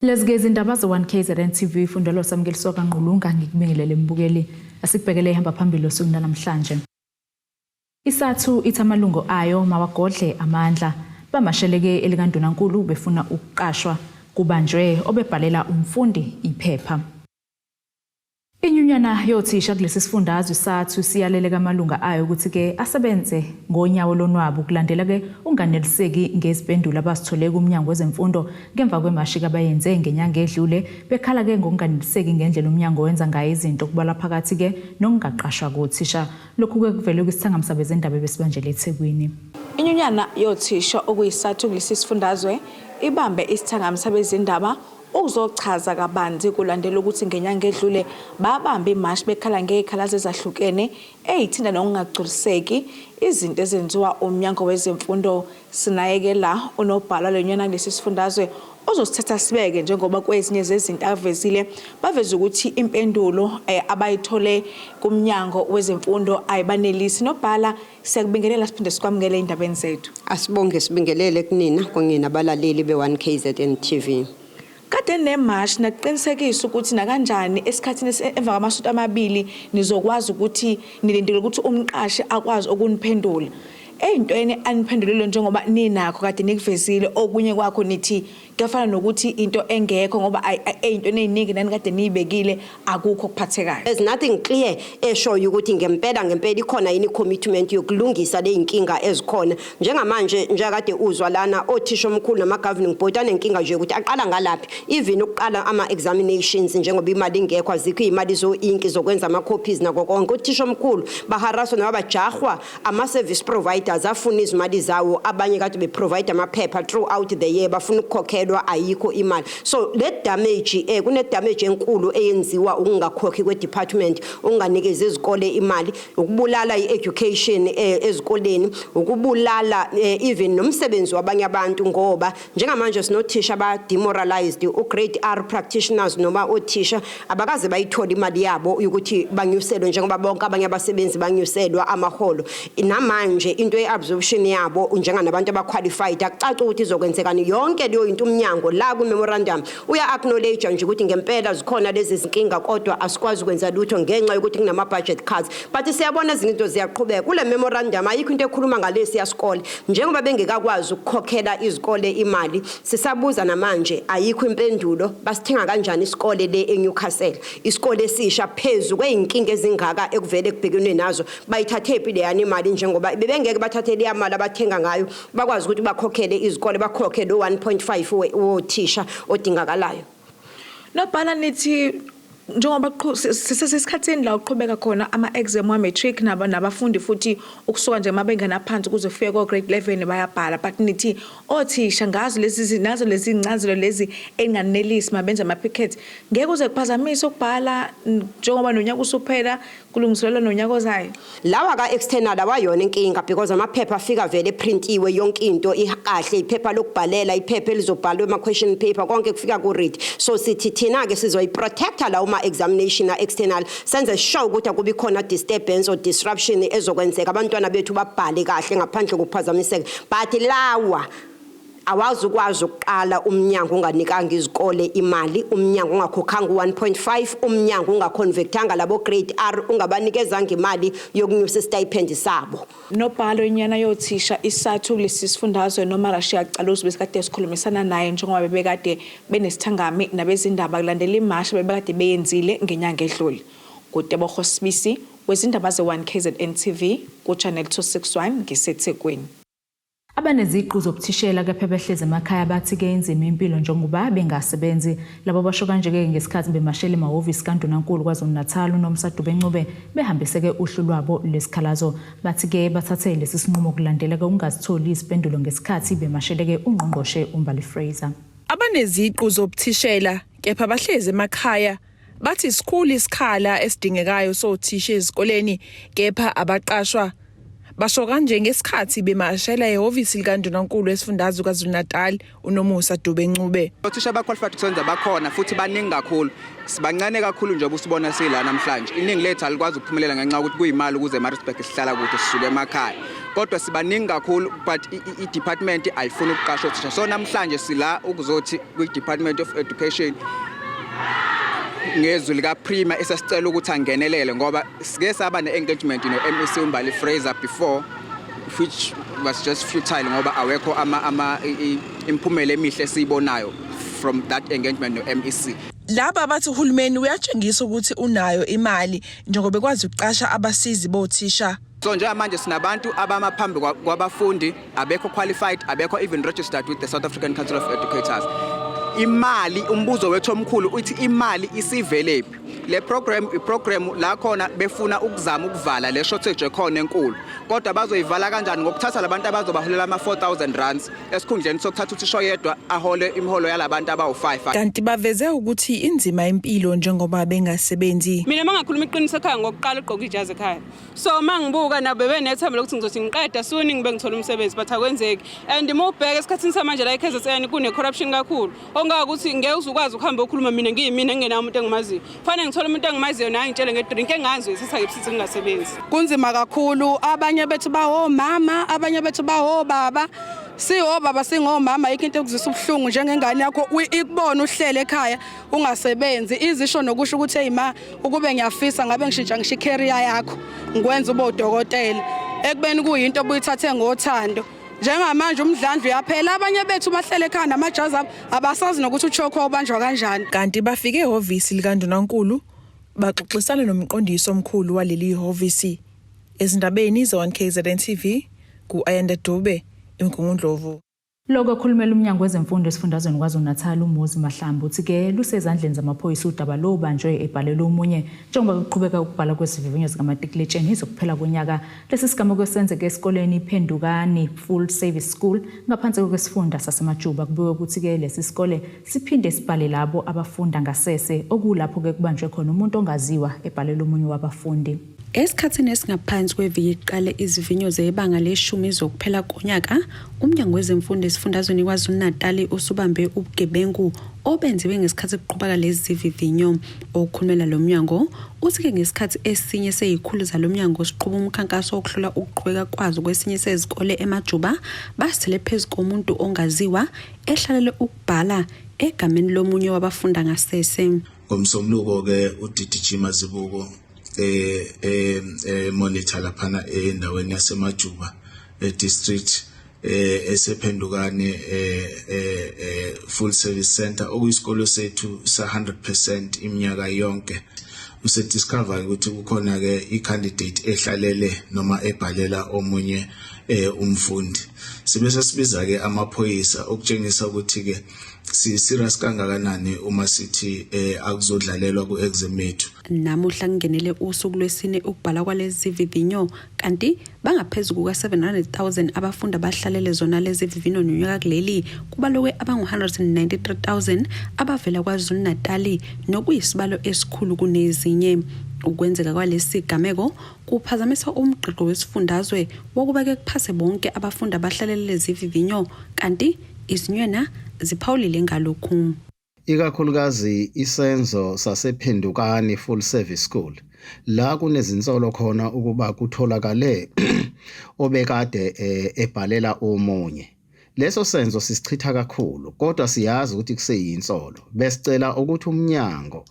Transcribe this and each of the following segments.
Lezi-ke izindaba ze-1 KZN TV fundelwa samukeliswa kaNgqulunga ngikubingelele mbukeli. Asikubhekele ihamba phambili osukwini lanamhlanje. Isathu ithi amalungu ayo mawagodle amandla. Bamasheleke elikandunankulu befuna ukuqashwa kubanjwe obebhalela umfundi iphepha. Inyunyana yothisha kulesi sifundazwe sathu siyalele kamalunga ayo ukuthi-ke asebenze ngonyawo lonwabu kulandela-ke unganeliseki ngezimpendulo abazithole kumnyango wezemfundo ngemva kwemashi kabayenze ngenyanga edlule bekhala-ke ngokunganeliseki ngendlela umnyango wenza ngayo izinto kubalwa phakathi-ke nokungaqashwa kothisha. Lokhu-ke kuvele kwisithangami sabezindaba ebesibanjele eThekwini. Inyunyana yothisha okuyiSathu kulesi sifundazwe ibambe isithangami sabezindaba ukuzochaza kabanzi kulandela ukuthi ngenyanga edlule babambe imashi bekhala ngey'khalazo ezahlukene ey'thinta nokungagculiseki izinto ezenziwa umnyango wezemfundo. Sinaye-ke la unobhala lenyana kulesi sifundazwe ozosithatha sibeke njengoba kwezinye zezinto avezile baveza ukuthi impendulo eh, abayithole kumnyango wezemfundo ayibanelisi. Nobhala, siyakubingelela siphinde sikwamukele ey'ndabeni zethu. Asibonge sibingelele kunina kunye nabalaleli be-1 KZN TV. Kade nemashi nakuqinisekisa ukuthi nakanjani esikhathini emva kwamasonto amabili nizokwazi ukuthi nilindele ukuthi umqashi akwazi ukuniphendula. Ey'ntweni aniphendulile njengoba ninakho kade nikuvezile okunye kwakho nithi kuyafana nokuthi into engekho ngoba ey'ntweni ey'ningi nani kade niyibekile akukho okuphathekayo. There's nothing clear eshoyo ukuthi ngempela ngempela ikhona yini commitment yokulungisa ley'nkinga ezikhona. Njengamanje njengakade uzwa lana othisha omkhulu nama-governing board anenkinga nje yokuthi aqala ngalaphi even ukuqala ama-examinations njengoba imali ingekho, azikho iy'mali zo-inki zokwenza ama-copies nako konke. Othisha omkhulu baharaswa noma bajahwa ama-service providers afuna izimali zawo, abanye kade be-provide amaphepha throughout the year bafuna ukukhokhelwa, ayikho imali. So le damage kune damage enkulu eyenziwa ukungakhokhi kwe-department, ukunganikezi izikole imali, ukubulala i-education ezikoleni, ukubulala even nomsebenzi wabanye abantu, ngoba njengamanje sinothisha aba-demoralized, u-grade R practitioners noma othisha abakaze bayithole imali yabo yokuthi banyuselwe njengoba bonke abanye abasebenzi banyuselwa amaholo. Namanje into ye-absorption yabo njenganabantu aba-qualified akucaci ukuthi izokwenzekani. Yonke leyo into umnyango la kwi-memorandum uya-acknowledge nje ukuthi ngempela zikhona lezi zinkinga, kodwa asikwazi ukwenza lutho ngenxa yokuthi kunama-budget cuts. But siyabona ezinye izinto ziyaqhubeka. Kule memorandum ayikho into ekhuluma ngalesiya sikole, njengoba bengekakwazi ukukhokhela izikole imali. Sisabuza namanje, ayikho impendulo. Basithenga kanjani isikole le eNewcastle, isikole esisha phezu kwey'nkinga ezingaka ekuvele kubhekenwe nazo? Bayithathephi leyani imali, njengoba bebengeke bathathe leya mali abathenga ngayo bakwazi ukuthi bakhokhele izikole, bakhokhe lo 1.5 wothisha odingakalayo? Nobhala, nithi njengoba sisesikhathini la uqhubeka khona ama-exam wa-matric nabafundi futhi ukusuka nje mabengena phansi kuze kufike ko-grade 11 bayabhala, but nithi othisha ngazo lezi nazo lezi ncazelo lezi enganelisi mabenza ama-picket ngeke uze kuphazamise ukubhala njengoba nonyaka usuphela kulungiselelwa nonyaka ozayo. Lawa ka-external awayona inkinga because amaphepha afika vele eprintiwe, yonke into ikahle, iphepha lokubhalela, iphepha elizobhalwa ama-question paper, konke kufika ku-ready. So sithi thina-ke sizoyi-protecta lawo ma-examination a-external, senze sure ukuthi akubi khona disturbance or disruption ezokwenzeka, abantwana bethu babhale kahle ngaphandle kokuphazamiseka. But lawa awazi ukwazi ukuqala umnyango unganikanga izikole imali, umnyango ungakhokhanga u-1.5, umnyango ungaconvertanga labo grade R, ungabanikezanga imali yokunyusa istipend sabo. Nobhalo inyana yothisha isathu kulesi sifundazwe noma Rashiya Caluzi besikade sikhulumisana naye njengoba bebekade benesithangami nabezindaba kulandela imashi bebekade beyenzile ngenyanga edlule. NguTebogo Sibisi wezindaba ze-1 KZN TV ku-Channel 261 ngiseThekwini. Abaneziqu zobuthishela kepha behlezi emakhaya bathi-ke inzima impilo njengoba bengasebenzi. Labo basho kanje-ke ngesikhathi bemashela emahhovisi kaNdunankulu KwaZulu-Natal uNomsa Dube-Ncube behambise-ke uhlu lwabo lwesikhalazo. Bathi-ke bathathe lesi sinqumo kulandela-ke ukungazitholi izimpendulo ngesikhathi bemashele-ke uNgqongqoshe uMbali Fraser. Abaneziqu zobuthishela kepha bahlezi emakhaya bathi sikhulu isikhala esidingekayo sothisha ezikoleni kepha abaqashwa. Basho kanje ngesikhathi bemashela ehhovisi likaNdunankulu wesifundazwe KwaZulu-Natal uNomusa Dube Ncube. Othisha abaqualified kusebenza bakhona futhi baningi kakhulu. Sibancane kakhulu njengoba usibona sila namhlanje. Iningi lethu alikwazi ukuphumelela ngenxa yokuthi kuyimali ukuze eMaritzburg, sihlala kude, sisuke emakhaya. Kodwa sibaningi kakhulu, but i-department ayifuni ukuqasha othisha. So namhlanje sila ukuzothi kwi-Department of Education ngezwi lika-Premier esasicela ukuthi angenelele, ngoba sike saba ne-engagement no-MEC uMbali Fraser before, which was just futile, ngoba awekho ama imiphumela emihle esiyibonayo from that engagement no-MEC. Laba bathi uhulumeni uyatshengisa ukuthi unayo imali njengoba ekwazi ukuqasha abasizi bothisha. So njengamanje sinabantu abama phambi kwabafundi abekho qualified, abekho even registered with the South African Council of Educators. Imali, umbuzo wethu omkhulu uthi imali isivelephi? Le program, iprogram la khona befuna ukuzama ukuvala le shortage ekhona enkulu, kodwa bazoyivala kanjani ngokuthatha labantu abazobaholela ama 4000 rands esikhundleni sokuthatha uthisha oyedwa ahole imiholo yalabantu abawu5? Kanti baveze ukuthi inzima impilo njengoba bengasebenzi. Mina uma ngakhuluma iqiniso, ekhaya ngokuqala ugqoka ijazi ekhaya. So uma ngibuka nabo bebenethemba lokuthi ngizothi ngiqeda soon ngibe ngithola umsebenzi, but akwenzeki. And uma ubheka esikhathini samanje la e-KZN kune-corruption kakhulu, ongakuthi ngeke uze ukwazi ukuhamba ukhuluma. Mina ngiyimina ngingenawo umuntu engimaziyo, fanele ngithole umuntu engimaziyo naye ngitshele ngedrink engazi uyithatha kephi ngingasebenzi. Kunzima kakhulu. Abanye bethu bawomama, abanye bethu bawobaba. Siwobaba, singomama, ayikho into ekuzwisa ubuhlungu njengengane yakho ikubona uhlele ekhaya ungasebenzi, izisho nokusho ukuthi, "Hey ma, ukube ngiyafisa ngabe ngishintsha ngisho icareer yakho, ngikwenza ube udokotela," ekubeni kuyinto obuyithathe ngothando. Njengamanje umdlandla uyaphela. Abanye bethu bahlele ekhaya namajazi abo, abasazi nokuthi uchokho ubanjwa kanjani. Kanti bafike ehhovisi likaNdunankulu baxoxisana nomqondisi omkhulu waleli hhovisi. Ezindabeni ze-1 KZN TV, ku-Ayanda Dube, eMgungundlovu. Lokho okhulumela umnyango wezemfundo esifundazweni KwaZulu-Natal uMuzi Mahlambi uthi-ke lusezandleni zamaphoyisa udaba lobanjwe ebhalelwe omunye njengoba kuqhubeka ukubhala kwezivivinyo zikamatikuletsheni zokuphela konyaka. Lesi sigameko senzeke esikoleni iPhendukani Full Service School ngaphansi kwesifunda saseMajuba. Kubikwe ukuthi-ke lesi sikole siphinde sibhale labo abafunda ngasese, okulapho-ke kubanjwe khona umuntu ongaziwa ebhalelwe omunye wabafundi. Esikhathini esingaphansi kweviki kuqale izivinyo zebanga leshumi zokuphela konyaka, uMnyango Wezemfundo esifundazweni KwaZulu-Natali usubambe ubugebengu obenziwe ngesikhathi kuqhubeka lezi zivivinyo. Okhulumela lo mnyango uthi-ke ngesikhathi esinye seyikhulu zalo mnyango siqhuba umkhankaso wokuhlola ukuqhubeka kwazo kwesinye sezikole eMajuba, basithele phezu komuntu ongaziwa ehlalele ukubhala egameni lomunye wabafunda ngasese. Ngomsombuluko ke uDDG Mazibuko monitor laphana endaweni yaseMajuba e-district esePhendukane Full Service Center, okuyisikolo sethu sa 100% iminyaka yonke, usediscover ukuthi kukhona ke i-candidate ehlalele noma ebhalela omunye umfundi. Sibe sesibiza ke amaphoyisa, okutshengisa ukuthi ke si serious kangakanani uma sithi akuzodlalelwa ku exam yethu. Namuhla kungenele usuku lwesine ukubhala kwalezi zivivinyo, kanti bangaphezu kuka-700,000 abafundi abahlalele zona lezi vivinyo nonyaka kuleli, kubalokwe abangu-193,000 abavela KwaZulu-Natali, nokuyisibalo esikhulu kunezinye. Ukwenzeka kwalesi sigameko kuphazamisa umgqigqo wesifundazwe wokuba-ke kuphase bonke abafundi abahlalele lezi vivinyo, kanti izinywena ziphawulile ngalokhu. Ikakhulukazi isenzo sasePhendukani Full Service School, la kunezinsolo khona ukuba kutholakale obekade ebhalela omunye. Leso senzo sisichitha kakhulu, kodwa siyazi ukuthi kuseyinsolo. Besicela ukuthi umnyango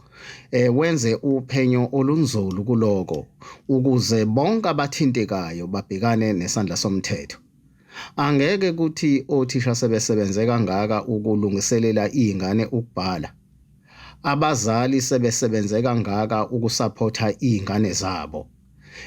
wenze uphenyo olunzulu kuloko ukuze bonke abathintekayo babhekane nesandla somthetho. Angeke kuthi othisha sebesebenze kangaka ukulungiselela izingane ukubhala, abazali sebesebenze kangaka ukusupport izingane zabo,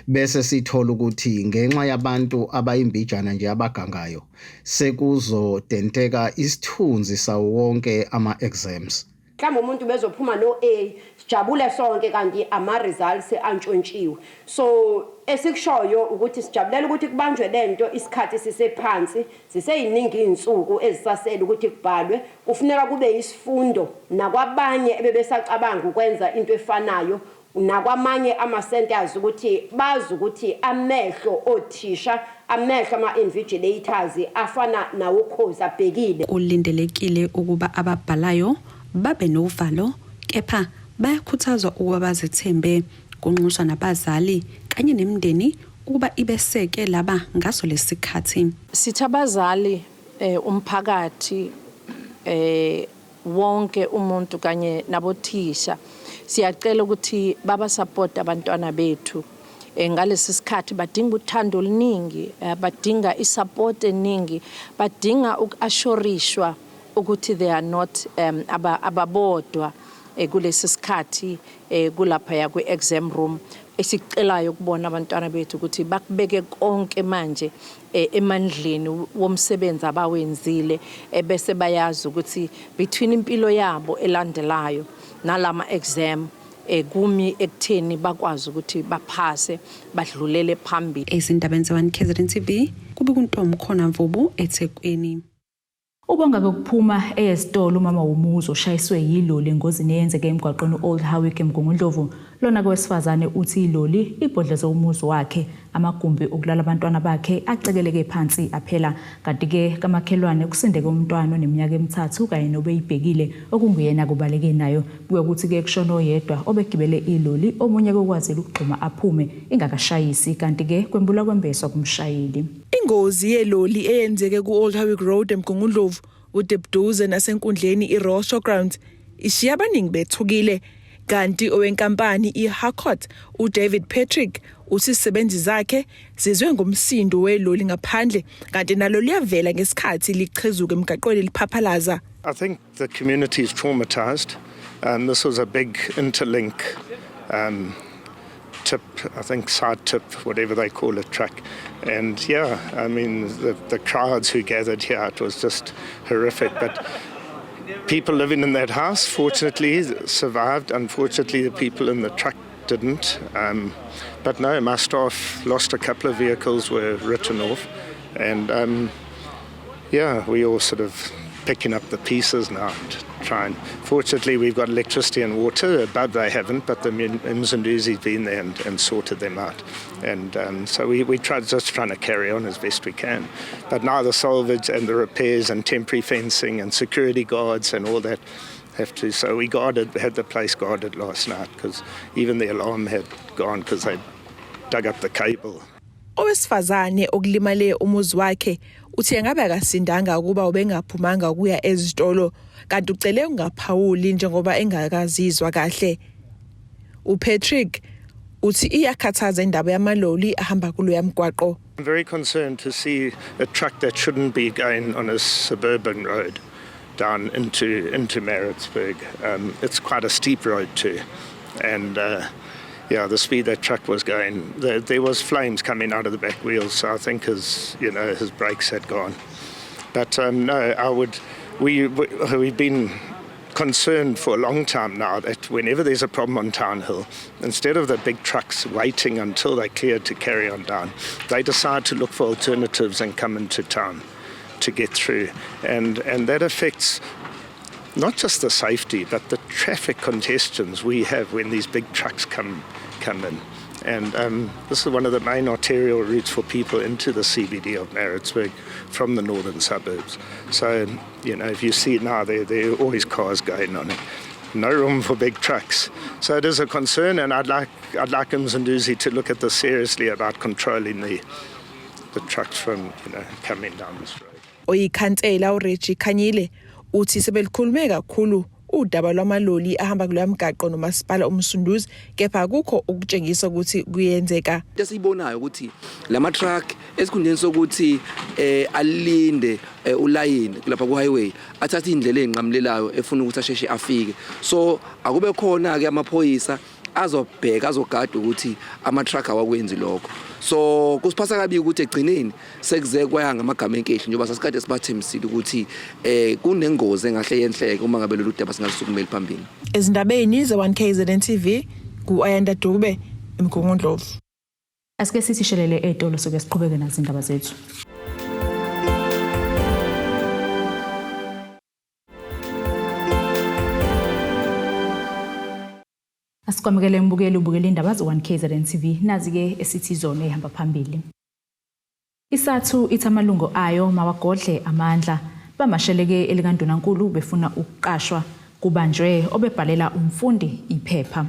bese sithola ukuthi ngenxa yabantu abayimbijana nje abagangayo sekuzodenteka isithunzi sawo wonke ama-exams. Mhlawumbe umuntu bezophuma no-A, sijabule sonke, kanti ama-results antshontshiwe. So esikushoyo ukuthi sijabulela ukuthi kubanjwe lento isikhathi sisephansi, ziseyiningi iy'nsuku ezisasele ukuthi kubhalwe. Kufuneka kube isifundo nakwabanye ebebesacabanga ukwenza into efanayo. Nakwamanye ama-centers ukuthi bazi ukuthi amehlo othisha, amehlo ama-invigilators afana nawokhozi abhekile. Kulindelekile ukuba ababhalayo babe novalo kepha bayakhuthazwa ukuba bazethembe. Kunxuswa nabazali kanye nemindeni ukuba ibeseke laba ngaso lesikhathi. Sithi abazali, umphakathi, wonke umuntu kanye nabothisha, siyacela ukuthi baba support abantwana bethu ngalesi sikhathi. Badinga uthando oluningi, badinga isupport eningi, badinga uku-assurishwa ukuthi they are not ababodwa kulesi sikhathi kulapha kwi-exam room. Esicelayo ukubona abantwana bethu ukuthi bakubeke konke manje emandleni womsebenzi abawenzile, bese bayazi ukuthi between impilo yabo elandelayo nalama exam kumi ekutheni bakwazi ukuthi baphase, badlulele phambili. Ezindabeni ze-1 KZN TV, kube kuNtombi khona Mvubu, eThekwini. Ubonga kokuphuma eyesitolo umama womuzi oshayiswe yiloli engozini eyenzeke emgwaqweni u-Old Howick eMgungundlovu. Lona kowesifazane uthi iloli ibhodleze umuzi wakhe, amagumbi okulala abantwana bakhe acekeleke phansi aphela. Kanti-ke kamakhelwane kusindeke umntwana oneminyaka emithathu kanye nobeyibhekile okunguyena kubaleke nayo. Kuye ukuthi-ke kushone oyedwa obegibele iloli, omunye kokwazile ukugxuma aphume ingakashayisi, kanti-ke kwembula kwembeswa kumshayeli. Ingozi yeloli eyenzeke ku-Old Howick Road eMgungundlovu udebuduze nasenkundleni i-Royal Showgrounds ishiya abaningi bethukile, kanti owenkampani i-Harcourt uDavid Patrick uthi izisebenzi zakhe zizwe ngomsindo weloli ngaphandle, kanti nalo liyavela ngesikhathi lichezuka emgaqweni liphaphalaza. I think the community is traumatized. This was a big interlink tip, I think side tip, whatever they call it, truck. And yeah, I mean, the crowds who gathered here, it was just horrific. But people living in that house, fortunately, survived. Unfortunately, the people in the truck didn't. But no, my staff lost a couple of vehicles, were written off. And yeah, we all sort of picking up the pieces now to try and. Fortunately, we've got electricity and water. Above they haven't, but the Msunduzi's been there and sorted them out. And so we try, just trying to carry on as best we can. But now the salvage and the repairs and temporary fencing and security guards and all that have to. So we had the place guarded last night because even the alarm had gone because they dug up the cable. Owesifazane okulimale umuzi wakhe uthi engabe akasindanga ukuba ubengaphumanga ukuya ezitolo, kanti ucele ungaphawuli njengoba engakazizwa kahle. uPatrick uthi iyakhathaza indaba yamaloli ahamba kuloya mgwaqo. I'm very concerned to see a truck that shouldn't be going on a suburban road down into Maritzburg. It's quite a steep road too, and yeah, the speed that truck was going, there was flames coming out of the back wheels. So I think his you know his brakes had gone. But no, I would. We've been concerned for a long time now that whenever there's a problem on Town Hill, instead of the big trucks waiting until they're cleared to carry on down, they decide to look for alternatives and come into town to get through. And that affects not just the safety, but the traffic congestions we have when these big trucks come in. And this is one of the main arterial routes for people into the CBD of Maritzburg from the northern suburbs. So, if you see now, there are always cars going on it. No room for big trucks. So it is a concern, and I'd like Msunduzi to look at this seriously about controlling the trucks from coming down this road. Oyikhansela uReggie Khanyile uthi sebelikhulume kakhulu udaba lwamaloli ahamba kuloya mgaqo nomasipala uMsunduzi, kepha akukho ukutshengisa ukuthi kuyenzeka. Into esiyibonayo ukuthi lama truck, esikhundleni sokuthi alinde ulayini lapha ku highway, athatha indlela enqamulelayo efuna ukuthi asheshe afike. So akube khona ke amaphoyisa azobheka, azogada ukuthi ama truck awakwenzi lokho. So kusiphatha kabi ukuthi egcineni sekuze kwaya ngamagama enkehli, njengoba sasikade sibathembisile ukuthi kunengozi engahle yenhleke uma ngabe lolu daba singalisukumeli phambili. Ezindabeni ze-1 KZN TV, ku-Ayanda Dube, eMgungundlovu. Asike sithi shelele ey'tolo, soke siqhubeke nazo indaba zethu. Asikwamukele mbukeli ubukela indaba ze-1 KZN TV. Nazi-ke esithi zona ehamba phambili. ISATHU ithi amalungu ayo mawagodle amandla. Bamasheleke elikandunankulu befuna ukuqashwa kubanjwe obebhalela umfundi iphepha.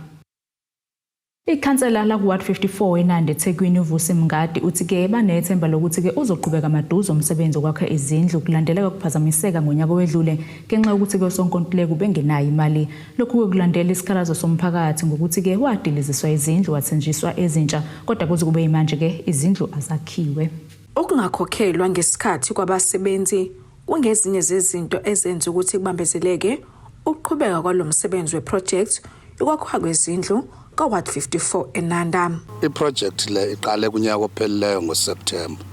Ikhansela laku-Ward 54 eNanda eThekwini uVusi Mngadi uthi-ke banethemba lokuthi-ke uzoqhubeka maduze umsebenzi wokwakha izindlu kulandeleka ukuphazamiseka ngonyaka owedlule ngenxa yokuthi-ke usonkontileka ubengenayo imali. Lokhu-ke kulandela isikhalazo somphakathi ngokuthi-ke wadiliziswa izindlu wathenjiswa ezintsha kodwa kuze kube yimanje-ke izindlu azakhiwe. Ukungakhokhelwa ngesikhathi kwabasebenzi kungezinye zezinto ezenza ukuthi kubambezeleke ukuqhubeka kwalo msebenzi weproject yokwakhiwa kwezindlu ka-Ward 54 eNanda. Iproject le iqale kunyaka ophelileyo ngoSeptember.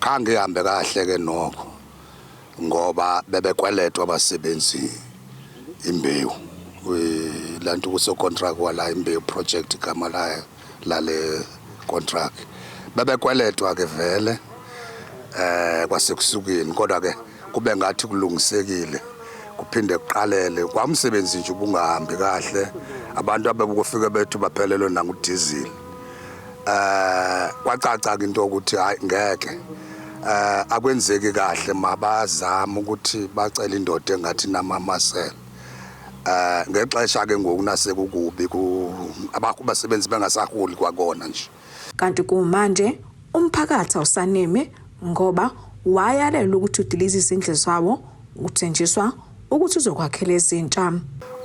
Khange ihambe kahle ke nokho ngoba bebekweletwa abasebenzi imbewu. Lanto kuso contract wala imbewu project igama layo lale contract. Bebekweletwa ke vele kwasekusukeni, kodwa ke kube ngathi kulungisekile, kuphinde kuqalele kwamsebenzi nje ubungahambi kahle. Abantu abebukufika bethu baphelelwe nangudizili. Kwacaca ke into ukuthi hayi, ngeke akwenzeki kahle, mabazama ukuthi bacele indoda engathi namamasela. Ngexesha ke ngoku nasekukubi ku abasebenzi bengasaholi kwakona nje. Kanti kumanje umphakathi awusaneme ngoba wayalelwa ukuthi udilize izindlu zawo, uthenjiswa ukuthi uzokwakhela ezintsha.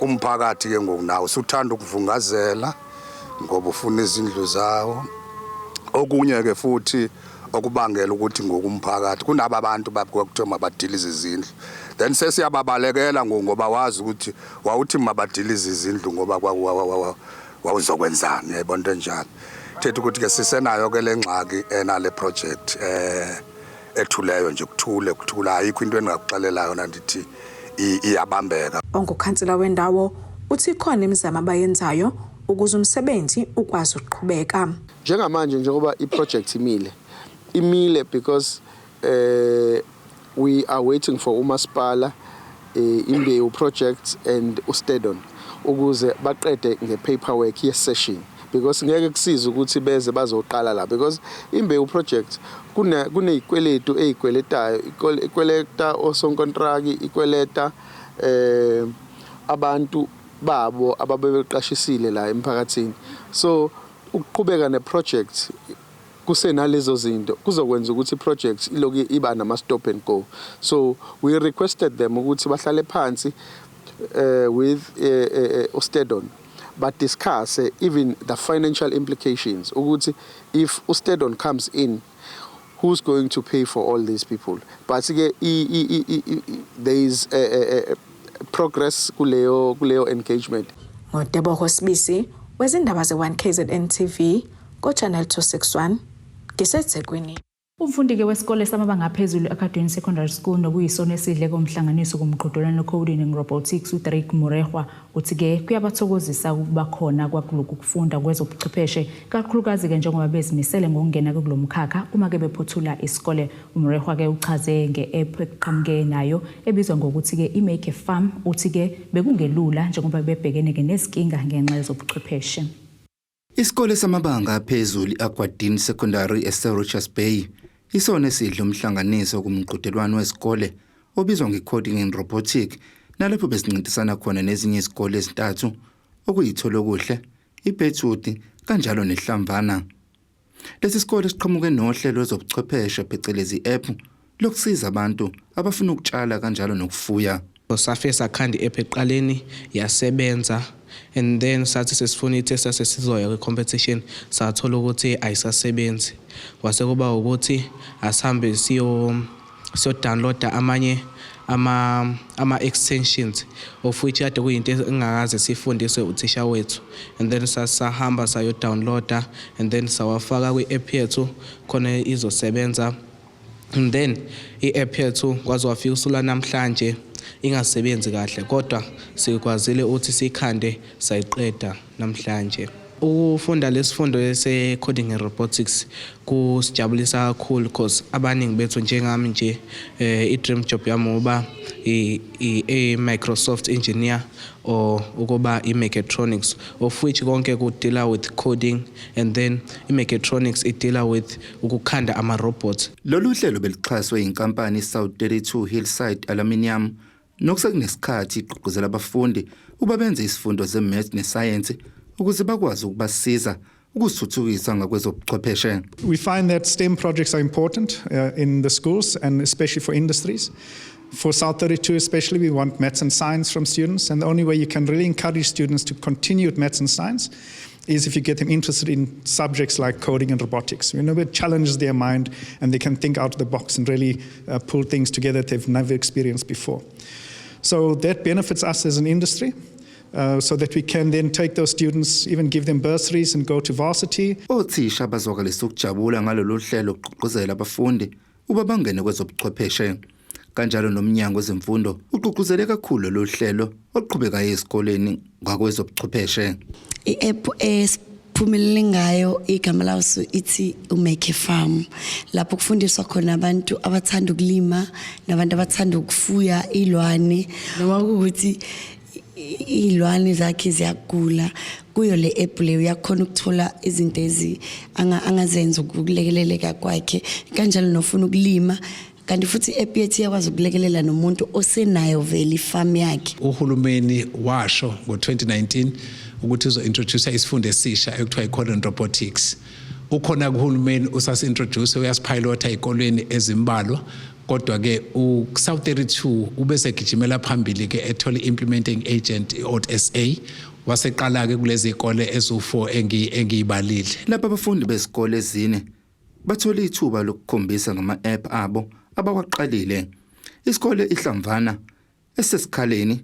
Umphakathi ke ngoku nawo usuthanda ukuvungazela ngoba ufuna izindlu zawo. Okunye ke futhi okubangela ukuthi ngoku umphakathi kunaba abantu kwakuthiwa mabadilize izindlu, then sesiyababalekela ngoku ngoba wazi ukuthi wawuthi mabadilize izindlu ngoba wawuzokwenzani, yayibona into enjalo. Thetha ukuthi ke sisenayo ke le ngxaki enale project ethuleyo nje, kuthule kuthula, ayikho into endingakuxelela yona ndithi iyabambeka. Ongukhansela wendawo uthi ikhona imizamo abayenzayo ukuze umsebenzi ukwazi ukuqhubeka. Njengamanje njengoba iproject imile, imile because we are waiting for umasipala, Imbewu Project and uStedon ukuze baqede ngepaperwork ye-session, because ngeke kusize ukuthi beze bazoqala la, because Imbewu Project kuneyikweletu eyikweletayo, ikweleta osonkontraki, ikweleta abantu babo ababebeqashisile la emphakathini. So ukuqhubeka neproject kusenalezo zinto kuzokwenza ukuthi iproject iloku iba nama stop and go. So we requested them ukuthi bahlale phansi with uStedon, but discuss even the financial implications ukuthi if uStedon comes in, who's going to pay for all these people? But ke there is a progress kuleyo engagement. NgoTebogo Sibisi wezindaba ze-1 KZN TV ko-Channel 261 ngiseThekwini. Umfundi-ke wesikole samabanga aphezulu e-Academy Secondary School nokuyisona esidle komhlanganiso kumqhudelwano coding and robotics, uDrake Murehwa, uthi-ke kuyabathokozisa ukuba khona kwakulokhu kufunda kwezobuchwepheshe, kakhulukazi-ke njengoba bezimisele ngokungena kulo mkhakha uma-ke bephothula isikole. UMurehwa-ke uchaze nge-app eqhamuke nayo ebizwa ngokuthi-ke i-Make a Farm. Uthi-ke bekungelula njengoba bebhekene-ke nezinkinga ngenxa yezobuchwepheshe. Isikole samabanga aphezulu i-Aquadene Secondary ese-Richards Bay isona esidla umhlanganiso kumqhudelwano wesikole obizwa nge-Coding and Robotic, nalapho besincintisana khona nezinye izikole ezintathu okuyiTholokuhle, iBirchwood kanjalo neHlamvana. Lesi sikole siqhamuke nohlelo lwezobuchwepheshe phecelezi i-app lokusiza abantu abafuna ukutshala kanjalo nokufuya. Safike sakhanda i-app ekuqaleni, yasebenza, and then sathi sesifuna i-testa, sesizoya kwi-competition, sathola ukuthi ayisasebenzi. Kwase kuba ukuthi asihambe siyo-downloada amanye ama-extensions, of which kade kuyinto engakaze siyifundiswe uthisha wethu, and then sasahamba sayo-downloada and then sawafaka kwi-app yethu khona izosebenza. And then i-app yethu kwaze wafika usuku namhlanje ingasebenzi kahle, kodwa sikwazile ukuthi siyikhande sayiqeda namhlanje. Ukufunda lesifundo ese-coding and robotics kusijabulisa kakhulu because abaningi bethu, njengami nje, i-dream job yami uba i-Microsoft engineer or ukuba i-mechatronics, of which konke ku-deala with coding, and then i-mechatronics i-deala with ukukhanda ama-robots. Lolu hlelo beluxhaswe inkampani South 32 Hillside Aluminium, nokusekunesikhathi igqugquzela abafundi ukuba benze isifundo ze-maths nesayensi ukuze bakwazi ukubasiza ukuzithuthukisa ngakwezobuchwepheshe. We find that STEM projects are important in the schools and especially for industries. For South 32 especially, we want maths and science from students, and the only way you can really encourage students to continue with maths and science is if you get them interested in subjects like coding and robotics. It challenges their mind and they can think out of the box and really pull things together that they've never experienced before. So that benefits us as an industry, so that we can then take those students, even give them bursaries and go to varsity. Othisha bazwakalisa ukujabula ngalolu hlelo ukugqugquzela abafundi ukuba bangene kwezobuchwepheshe. Kanjalo nomnyango wezemfundo ugqugquzele kakhulu lolu hlelo oluqhubekayo ezikoleni ngakwezobuchwepheshe. I-app esiphumelele ngayo, igama lawo ithi uMake Farm, lapho kufundiswa khona abantu abathanda ukulima nabantu abathanda ukufuya ilwane, noma ukuthi iy'lwane zakhe ziyagula, kuyo le app le uyakhona ukuthola izinto ezi angazenza ukulekeleleka kwakhe, kanjalo nofuna ukulima. Kanti futhi i-app yethu iyakwazi ukulekelela nomuntu osenayo vele ifamu yakhe. Uhulumeni washo ngo-2019 ukuthi uzo-introduce isifundo esisha ekuthiwa i-coding and robotics. Ukhona kuhulumeni usasi-introduce, uyasipilota ey'kolweni ezimbalwa, kodwa-ke u-South 32 ubesegijimela phambili-ke ethola i-implementing agent, i-OUT SA, waseqala-ke kulezi y'kole eziwu-4 engiyibalile. Lapha abafundi bezikole ezine bathola ithuba lokukhombisa ngama-app abo abawaqalile. Isikole iHlamvana esesikhaleni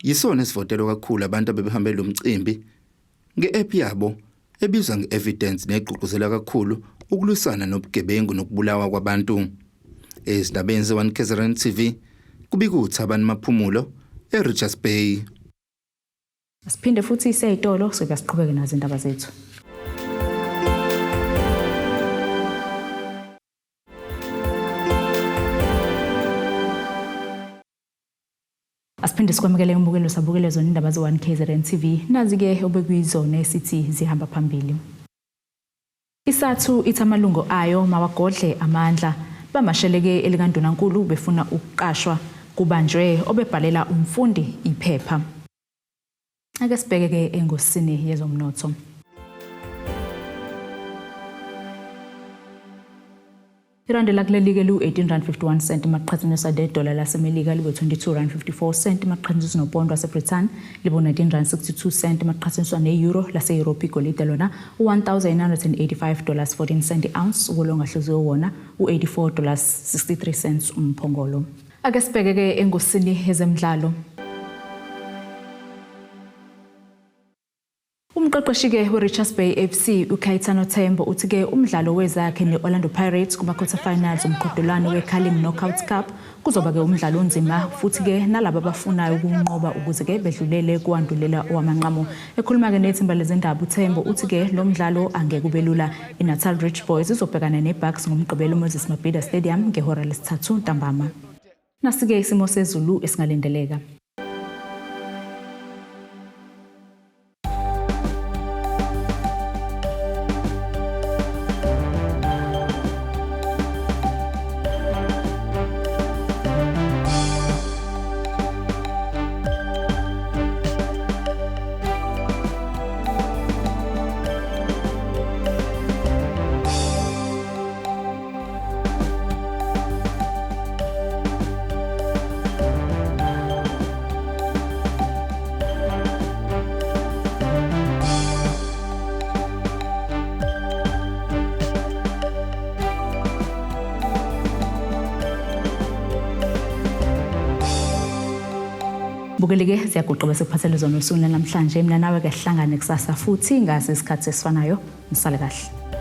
yisona esivotelwa kakhulu abantu abebehambe lo mcimbi nge-app yabo ebizwa nge-Evidence, negqugquzela kakhulu ukulwisana nobugebengu nokubulawa kwabantu. Ezindabeni ze-1 KZN TV, kubika uThabani Maphumulo eRichards Bay. Siphinde futhi seyitolo sobe siqhubeke nazo indaba zethu. Asiphinde sikwamukele umbukelo sabukele zona indaba ze-1 KZN TV. Nazi-ke obekuyizona esithi zihamba phambili. ISATU ithi amalungu ayo mawagodle amandla. Bamasheleke elikandunankulu befuna ukuqashwa, kubanjwe obebhalela umfundi iphepha. Ake sibheke-ke engosini yezomnotho. Irandi lakuleli-ke liwu-18 rand 51 cent maqhathaniswa nedola laseMelika, libe 22 rand 54 cent maqhathaniswa nopondo waseBrithani, libe 19 rand 62 cent maqhathaniswa ne-euro lase-Europe. Igolide lona u-1985 dollars 14 cent i-ounce, ukulongahluziwe wona u-84 dollars 63 cents umphongolo. Ake sibheke-ke engosini yezemidlalo. Umqeqeshi-ke we-Richards Bay FC uKaitano Tembo uthi-ke umdlalo wezakhe ne-Orlando Pirates kuma-quarter finals umqhudelwano we-Carling Knockout Cup kuzoba-ke umdlalo onzima, futhi-ke nalabo abafunayo ukunqoba ukuze-ke bedlulele kuwandulela owamanqamu. Ekhuluma-ke nethimba lezindaba, uTembo uthi-ke lo mdlalo angeke ube lula. I-Natal Rich Boys izobhekana ne-Bucks ngoMgqibelo Moses Mabhida Stadium ngehora lesithathu ntambama. Nasi-ke isimo sezulu esingalindeleka. Bukele-ke, siyaguqa bese kuphathele zona usuku namhlanje. Mina nawe ke sihlangane kusasa futhi ngase isikhathi esifanayo. Nisale kahle.